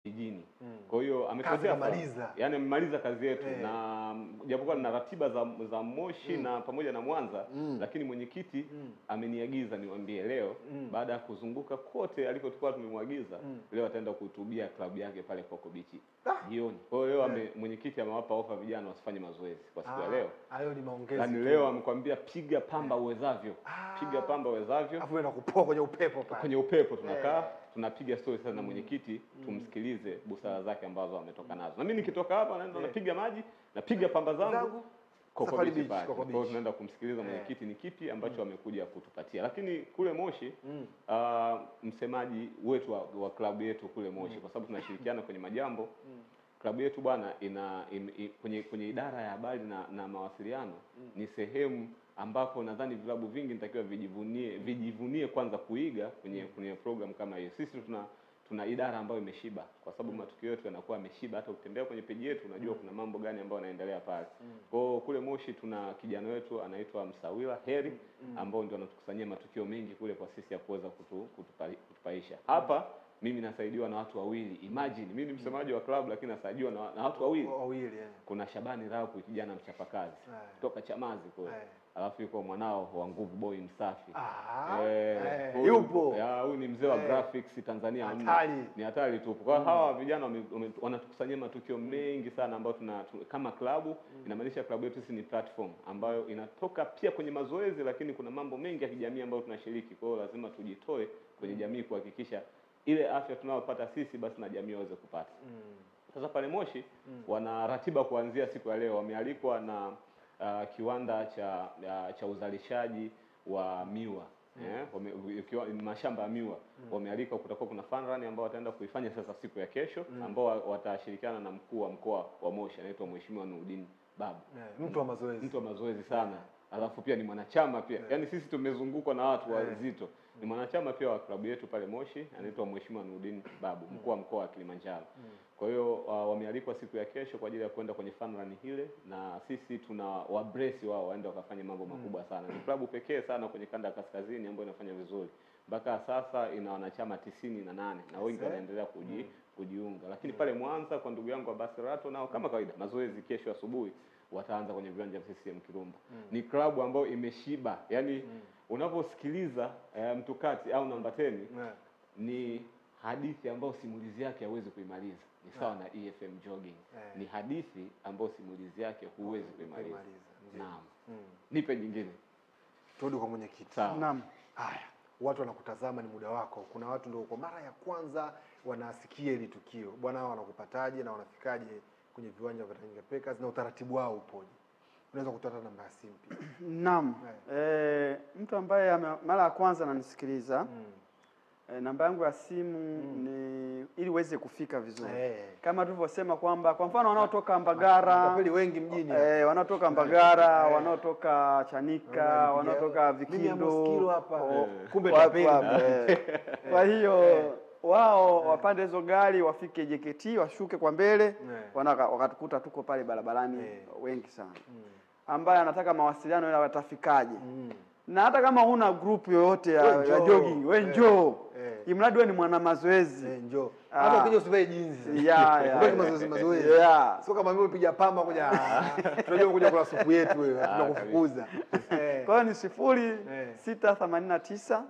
Vijijini. Kwa hiyo ametokea yani amemaliza kazi yetu na japokuwa na ratiba za Moshi na pamoja na Mwanza, lakini mwenyekiti ameniagiza niwaambie leo baada ya kuzunguka kote alikokuwa tumemwagiza, leo ataenda kuhutubia klabu yake pale Coco Beach jioni. Kwa hiyo leo mwenyekiti amewapa ofa vijana wasifanye mazoezi kwa siku ya leo. Hayo ni maongezi. Yaani leo amekwambia piga pamba uwezavyo. Piga pamba uwezavyo. Afu na kupoa kwenye upepo pale. Kwenye upepo tunakaa, tunapiga story sana na mwenyekiti, tumsikilize busara zake ambazo ametoka nazo. Na mimi nikitoka hapa naenda napiga maji, napiga pamba zangu Coco Beach. Kwa hiyo tunaenda kumsikiliza mwenyekiti ni kipi ambacho amekuja kutupatia. Lakini kule Moshi msemaji wetu wa klabu yetu kule Moshi, kwa sababu tunashirikiana kwenye majambo, klabu yetu bwana ina kwenye idara ya habari na mawasiliano ni sehemu ambapo nadhani vilabu vingi nitakiwa vijivunie kwanza kuiga kwenye program kama hiyo. Sisi tuna idara ambayo imeshiba, kwa sababu matukio yetu yanakuwa yameshiba. Hata ukitembea kwenye peji yetu unajua kuna mambo gani ambayo yanaendelea pale. Kwa hiyo kule Moshi tuna kijana wetu anaitwa Msawila Heri ambao ndio anatukusanyia matukio mengi kule kwa sisi ya kuweza kutupaisha. Hapa mimi nasaidiwa na watu wawili. Imagine mimi ni msemaji wa club lakini nasaidiwa na watu wawili. Kuna Shabani Rapu, kijana mchapakazi kutoka Chamazi kule. Alafu yuko mwanao wa Nguvu Boy Msafi. Yupo. Huyu ni mzee wa graphics Tanzania. Ni hatari tupo. Kwa hawa vijana wanatukusanyia matukio mengi sana ambayo tuna kama klabu. Inamaanisha klabu yetu sisi ni platform ambayo inatoka pia kwenye mazoezi, lakini kuna mambo mengi ya kijamii ambayo tunashiriki. Kwa hiyo lazima tujitoe kwenye jamii kuhakikisha ile afya tunayopata sisi basi na jamii waweze kupata. Sasa pale Moshi wana ratiba kuanzia siku ya leo. Wamealikwa na kiwanda cha uzalishaji wa miwa. Mashamba ya miwa. Wamealikwa, kutakuwa kuna fun run ambao wataenda kuifanya sasa siku ya kesho, ambao watashirikiana na mkuu wa mkoa wa Moshi anaitwa Mheshimiwa Nurdin Babu. Mtu wa mazoezi. Mtu wa mazoezi sana. Alafu pia ni mwanachama pia. Yaani sisi tumezungukwa na watu wazito. Ni mwanachama pia wa klabu yetu pale Moshi, anaitwa Mheshimiwa Nurdin Babu, mkuu wa mkoa wa Kilimanjaro. Kwa hiyo wamealikwa siku ya kesho kwa ajili ya kwenda kwenye fun run ile, na sisi tuna wabrace wao waende wakafanye mambo makubwa sana. Ni klabu pekee sana kwenye kanda ya kaskazini ambayo inafanya vizuri. Mpaka sasa ina wanachama 98 na wengi wanaendelea kujiunga. Lakini pale Mwanza kwa ndugu yangu Abasi Rato nao kama kawaida mazoezi kesho asubuhi wataanza kwenye viwanja vya CCM Kirumba. Ni klabu ambayo imeshiba. Yaani unaposikiliza Mtukati au namba 10 ni hadithi ambayo simulizi yake hauwezi kuimaliza. Ni sawa na EFM jogging. Ni hadithi ambayo simulizi yake huwezi kuimaliza. Naam. Nipe nyingine. Turudi kwa mwenyekiti. Naam. Haya, watu wanakutazama, ni muda wako. Kuna watu ndio kwa mara ya kwanza wanasikia hili tukio. Bwana, hao wanakupataje na wanafikaje kwenye viwanja vya Tanganyika Packers na utaratibu wao upoje? Unaweza kutoa namba ya simu pia. Naam. Mtu ambaye mara ya kwanza ananisikiliza, namba yangu ya simu ni ili uweze kufika vizuri. Kama tulivyosema kwamba kwa mfano wanaotoka Mbagara, matapeli wengi mjini. Wanaotoka Mbagara, wanaotoka Chanika, wanaotoka Vikindo hapa. Kumbe tapeli. Kwa hiyo wao wapande hizo gari wafike JKT, washuke kwa mbele, wakatukuta tuko pale barabarani wengi sana. Ambaye anataka mawasiliano ila watafikaje? Na hata kama huna group yoyote ya jogging, wewe njoo. Imradi wewe ni mwana mazoezi. Njoo. Hata ukija usivae jeans. Uvae mazoezi mazoezi. Sio kama mimi upiga pamba kuja. Tunajua kuja kula supu yetu wewe, tunakufukuza. Kwa hiyo ni 0689